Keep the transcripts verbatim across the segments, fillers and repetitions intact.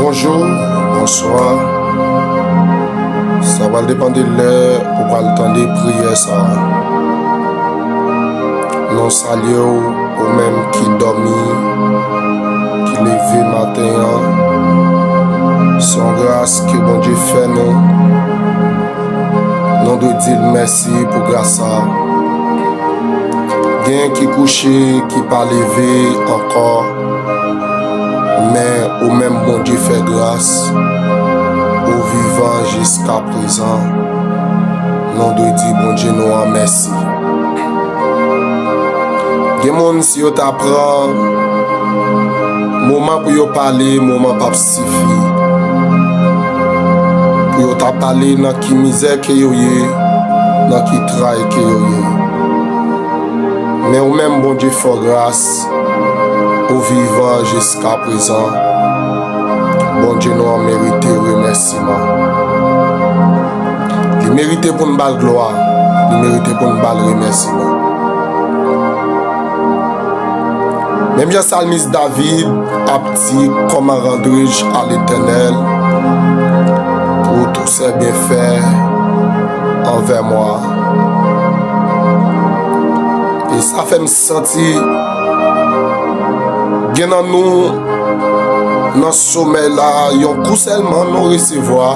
Bonjou, bonswa. Sa pral depann de lè ou pral tande priyè sa a. Nou salye w, ou menm ki dòmi, ki leve maten an. Se yon gras ke Bondye fè nou. Nou dwe di l mèsi pou gras sa a. Gen ki kouche, ki pa leve ankò, men ou menm Bondye fè gras, ou vivan jiska prezan. Nou dwe di Bondye nou an mèsi. Gen moun, si yo ta pran moman pou yo pale, moman p ap sifi pou yo ta pale nan ki mizè ke yo ye, nan ki tray ke yo ye. Men ou menm, Bondye fè w gras, ou vivan jiska prezan. Bondye nou an merite remèsiman. Li merite pou n ba l glwa, li merite pou n ba l remèsiman. Menm jan salmis David ap di, comment rendrai-je à l'Éternel pour tous ses bienfaits envers moi? E sa fè m santi gen nan nou nan somèy la, yon kou sèlman nou resevwa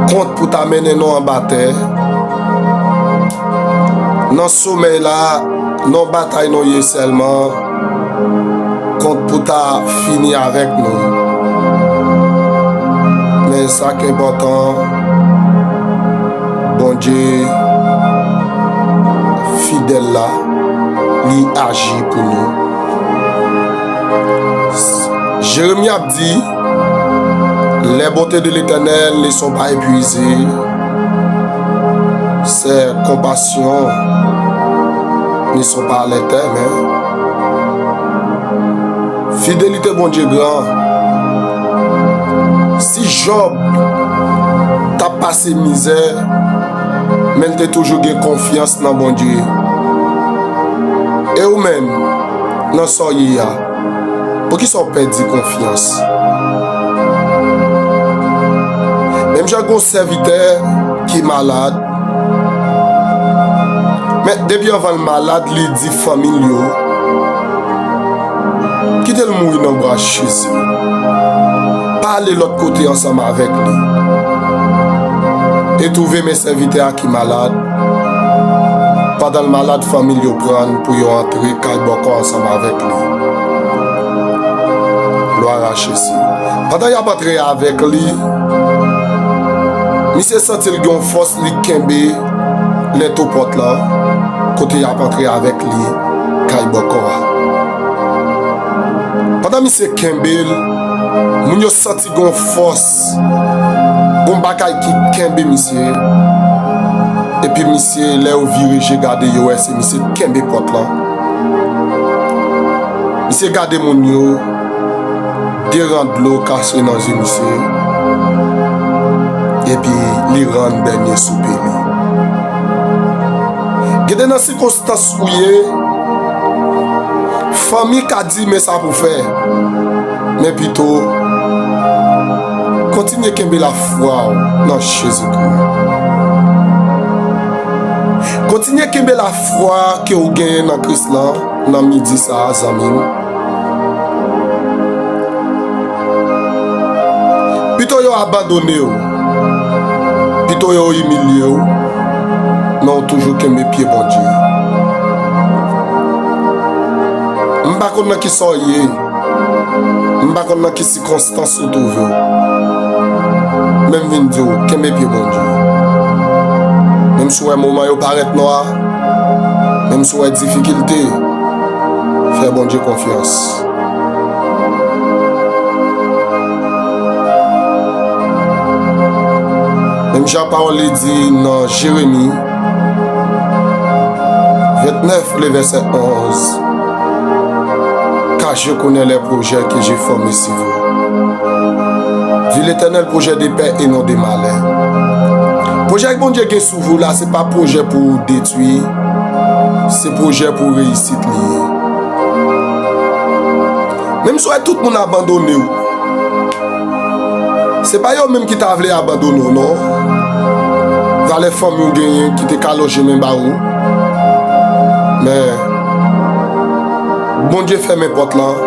kont pou ta mennen nou anba tè. Nan somèy la, nan batay nou ye sèlman, kont pou ta fini avèk nou. Men sa k enpòtan, Bondye fidèl la, li aji pou nou. Jeremi ap di, les bontés de l'Éternel ne sont pas épuisées, ses compassions ne sont pas à l'éternel. Fidelite Bondye gran. Si Jòb t ap pase mizè, men l te toujou gen konfyans nan Bondye. E ou menm, nan sa w ye a, poukisa w pèdi konfyans? Menm jan gen yon sèvitè ki malad, men depi anvan l malad, li di fanmi l yo, kite l mouri nan bra Jezi. Pa ale lòt kote ansanm avèk li. E twouve men sèvitè a ki malad. Pandan l malad, fanmi l yo pran l pou yo antre kay bòkò ansanm avèk li. Glwa a Jezi. Pandan y ap antre avèk li, misye santi l gen yon fòs, li kenbe lento pòt lan, kote y ap antre avèk li kay bòkò a. Pandan misye kenbe l, moun yo santi gon fòs, gon bagay ki kenbe misye. Epi misye, lè yo vire je gade, yo wè se misye k kenbe pòt lan. Misye gade moun yo, de ran dlo kache nan je misye, epi li rann dènye soupe li. Gen de nan sikonstans ou ye, fanmi ka di men sa pou fè, men pito kontinye kenbe lafwa w nan Jezikri. Kontinye kenbe lafwa ke w genyen nan Kris lan nan midi sa a, zanmi m. Pito yo abandone w, pito yo imilye w, men w toujou kenbe pye Bondye. M pa konn nan ki sa w ye, m pa konn nan ki sikonstans ou twouve w, men m vin di w, kenbe pye Bondye. Menm si w wè moman yo parèt nwa, menm si w wè difikilte, fè Bondye konfyans. Menm jan pawòl li di nan Jeremi vennèf, le vèsè onz, car je connais les projets que j'ai formés sur vous, dit l'Éternel, projet de paix et non de malheur. Pwojè Bondye gen sou ou la, se pa pwojè pou w detwi, se pwojè pou reyisit li ye. Menm si w wè tout moun abandone w, Se pa yo menm ki ta vle abandone w, non. Valè fanmi w genyen ki te ka lonje men ba ou. Men, Bondye fèmen pòt lan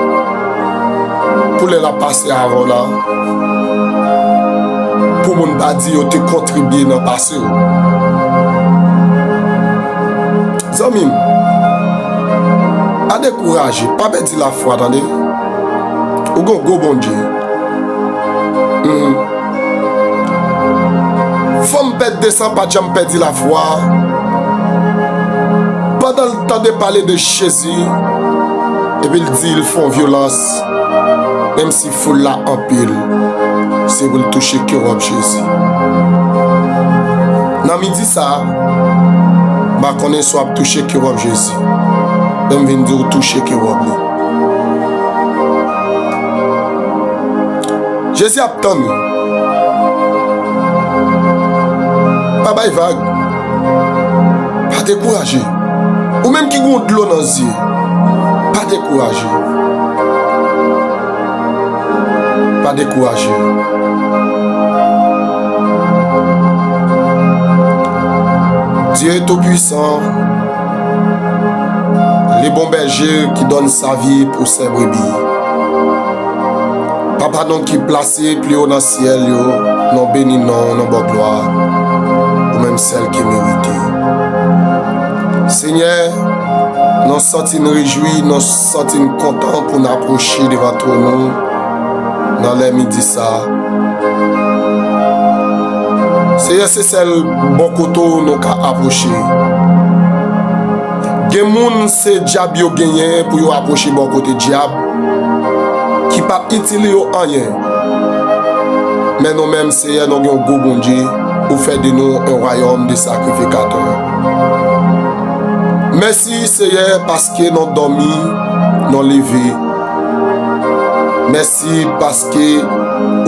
pou lè l ap pase avè w la, pou moun pa di yo te kontribye nan pase w. Zanmi m, pa dekouraje, pa pèdi lafwa, tande. Ou gen yon gwo Bondye. Mhm. Fanm pèd de san pa t janm pèdi lafwa. Pandan l tande pale de Jezi, epi l di l fè yon vyolans, menm si foul la anpil, se pou l touche kewòb Jezi. Nan midi sa a, m pa konnen si w ap touche kewòb Jezi, men m vin di w touche kewòb li. Jezi ap tann ou. Pa bay vag. Pa dekouraje. Ou menm ki gen dlo nan zye, pa dekouraje. Pa dekouraje. Dieu Tout-Puissant, le bon berger qui donne sa vie pour ses brebis. Papa nou ki plase pli wo nan syèl yo, nou beni non w, nou ba w glwa, ou menm sèl ki merite. Senyè, nou santi n rejwi, nou santi n kontan pou n apwoche devan twòn ou nan lè midi sa a. Senyè, se sèl bò kote w nou ka apwoche. Gen moun se dyab yo genyen pou yo apwoche bò kote dyab, ki p ap itil yo anyen. Men nou menm, Seyè, nou gen yon gwo Bondye, ou fè de nou un royaume de sacrificateurs. Mèsi, Seyè, paske nou dòmi, nou leve. Mèsi paske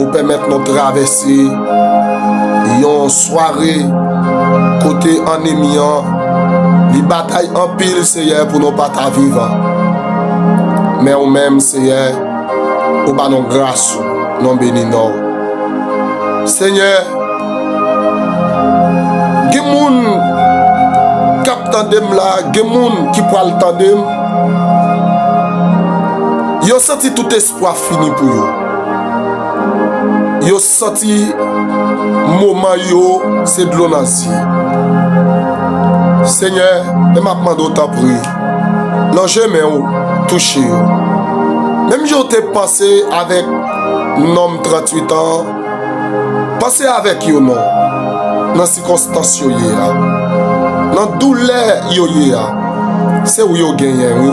ou pèmèt nou travèse yon sware kote ènmi an, li batay anpil, Seyè, pou nou pa ta vivan. Men ou menm, Seyè, ou ba nou gras ou, nou beni non w. Senyè, gen moun k ap tande m la, gen moun ki pral tande m. Yo santi tout espwa fini pou yo. Yo santi moman yo se dlo nan zye. Senyè, men m ap mande w tanpri, lonje men w, touche yo. Menm jan w te panse avèk nonm tranntuit an, panse avèk yo non, nan sikonstans yo ye a, nan doulè yo ye a. Se ou yo genyen, wi,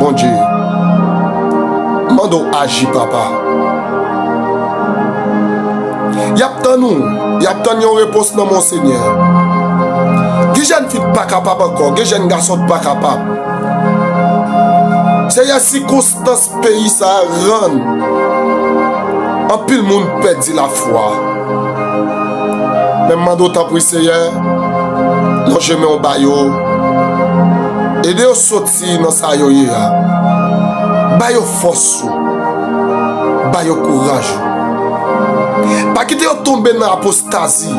Bondye. Mande w aji, Papa. Y ap tann ou, y ap tann yon repons nan men w, Senyè. Gen jèn fi k pa kapab ankò, gen jèn gason k pa kapab. Seyè, sikonstans peyi sa a rann anpil moun pèdi lafwa. Men m mande w tanpri, Seyè, lonje men w ba yo. Ede yo soti nan sa yo ye a. Ba yo fòs ou. Ba yo kouraj ou. Pa kite yo tonbe nan apostazi,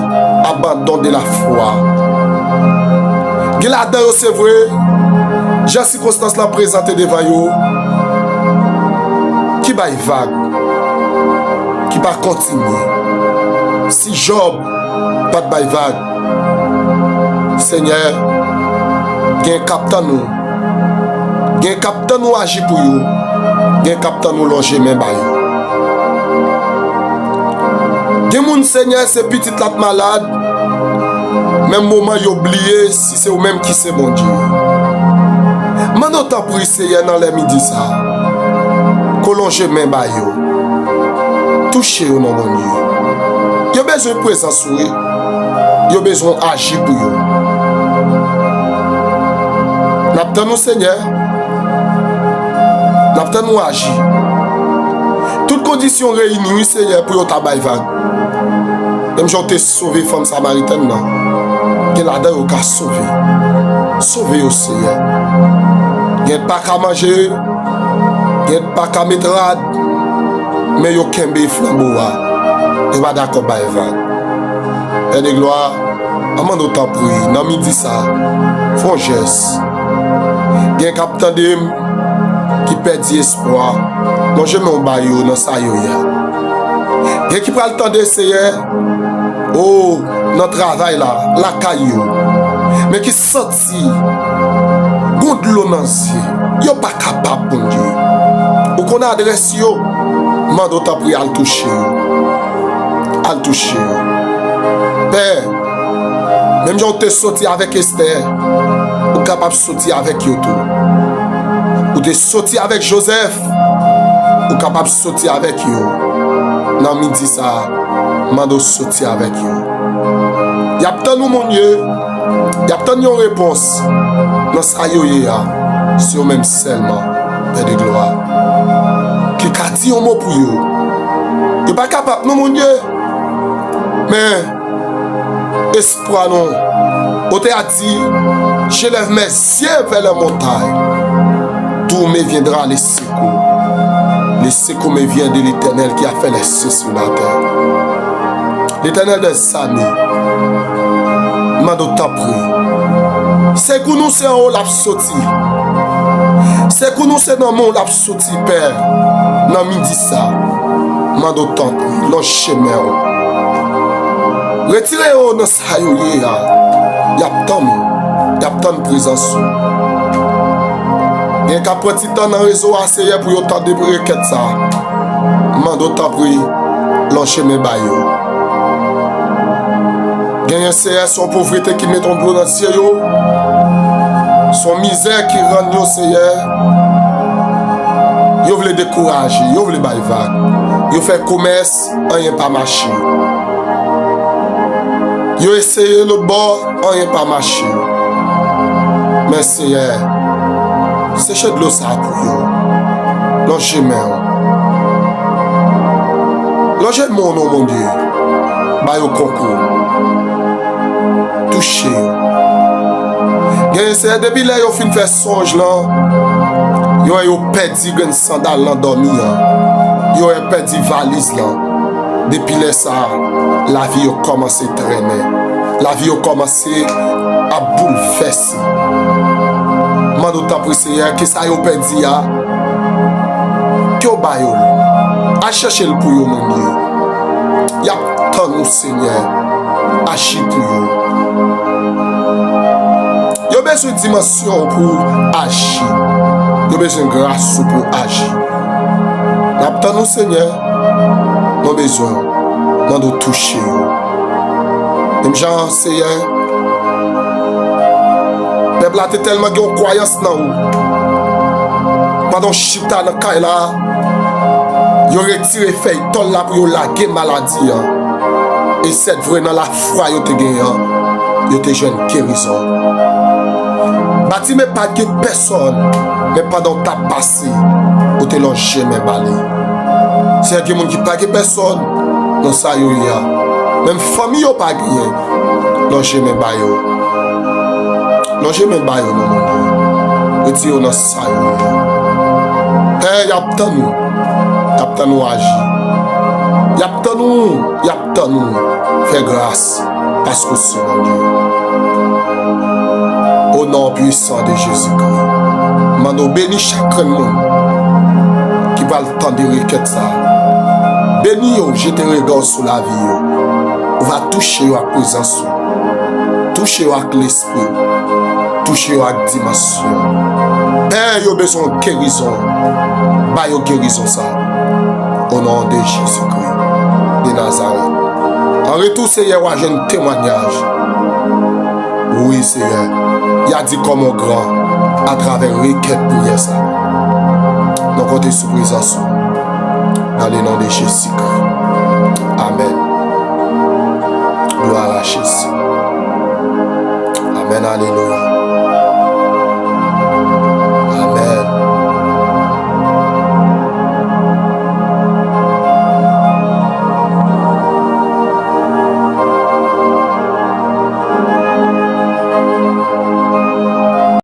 abandon de la foi. Gen ladan yo, se vre, jan sikonstans lan prezante devan yo, ki bay vag, ki pa kontinye. Si Jòb pa t bay vag, Senyè, gen k ap tann ou. Gen k ap tann ou aji pou yo. Gen k ap tann ou lonje men ba yo. Gen moun, Senyè, se pitit la t malad, men moman yo bliye si se ou menm ki se Bondye. Mande w tanpri, Seyè, nan lè midi sa a, ke w lonje men ba yo. Touche yo, non, Bondye. Yo bezwen prezans ou, wi. Yo bezwen w aji pou yo. N ap tann ou, Senyè. N ap tann ou aji. Tout kondisyon reyini, wi, Senyè, pou yo ta bay vag. Menm jan w te sove fanm samaritèn nan, gen ladan yo ka sove. Sove yo, Senyè. Gen pa ka manje, gen pa ka met rad, men yo kenbe flanbo a. Yo pa dakò bay vag. Pè de glwa, an mande w tanpri, nan midi sa, fè yon jès. Gen k ap tande m, ki pèdi espwa, lonje men w ba yo nan sa yo ye a. Gen ki pral tande, Seyè, o, nan travay la, lakay yo, men ki santi gon dlo nan zye, yo pa kapab, Bondye. Ou konn adrès yo, mande w tanpri al touche yo. Al touche yo. Pè, menm jan w te soti avèk Estè, ou kapab soti avèk yo tou. Ou te soti avèk Jozèf, ou kapab soti avèk yo. Nan midi sa a, mande w soti avèk yo. Y ap tann ou, Bondye. Y ap tann yon repons nan sa yo ye a. Se ou menm sèlman, Pè de glwa, ki ka di yon mo pou yo. Yo pa kapab, non, Bondye. Men, espwa nou. Otè a di, j'élève mes yeux vers les montagnes. D'où me viendra le secours. Le secours me vient de l'Éternel qui a fait les cieux sur la terre. Letènèl dèzame, mande w tanpri. Sekou nou se anwo l ap soti. Sekou nou se nan men w l ap soti, Pè, nan midi sa. Mande w tanpri, lonje men w. Retire yo nan sa yo ye a. Y ap tann ou. Y ap tann prezans ou. Gen k ap pran ti tan nan rezo a, Seyè, pou yo tande rekèt sa. Mande w tanpri, lonje men ba yo. Genyen, Seyè, se yon povrete ki mete yon dlo nan zye yo. Se yon mizè ki rann yo, Seyè. Yo vle dekouraje, yo vle bay vag. Yo fè komès, anyen pa mache. Yo eseye lòt bò, anyen pa mache. Men, Seyè, seche dlo sa a pou yo. Lonje men w. Lonje men w, non, Bondye. Ba yo konkou. Touche yo. Genyen, Seyè, depi lè yo fin fè sonj lan, yo wè yo pèdi grenn sandal nan dòmi an. Yo wè pèdi valiz lan. Depi lè sa a, lavi yo kòmanse trennen. Lavi yo kòmanse ap boulvèse. Mande w tanpri, Seyè, kisa yo pèdi a, ke w ba yo l. Al chèche l pou yo, Bondye. Y ap tann ou, Senyè. Aji pou yo. Yo bezwen dimansyon w pou w aji. Yo bezwen gras ou pou w aji. N ap tann ou, Senyè. Nou bezwen w. Mande w touche yo. Menm jan, Seyè, pèp la te tèlman gen yon kwayans nan ou. Pandan w chita nan kay la, yo retire fèy tòl la pou yo lage maladi an. E sèt vre, nan lafwa yo te genyen an, yo te jwenn gerizon. Batime pa t gen pèsòn, men pandan w t ap pase, ou te lonje men ba li. Seyè, gen moun ki pa gen pèsòn nan sa yo ye a. Menm fanmi yo pa genyen. Lonje men ba yo. Lonje men ba yo, non, Bondye. Retire yo nan sa yo ye a. Pè, y ap tann ou. Y ap tann ou aji. Y ap tann ou. Y ap tann ou. Fè gras. Paske w se Bondye. O non pwisan de Jezikri, mande w beni chak grenn moun ki pral tande rekèt sa a. Beni yo, jete rega w sou lavi yo. Ou va touche yo ak prezans ou. Touche yo ak lespri w. Touche yo ak dimansyon. Pè, yo bezwen gerizon. Ba yo gerizon sa a. O non de Jezikri de Nazarèt. An retou, Seyè, w a jwenn temwayaj. Wi, Seyè, y a di kòman w gran atravè rekèt priyè sa. Nou konte sou prezans ou. Dans le nom de Jésus-Christ. Amen. Gloire à Jésus. Amen, alelouya.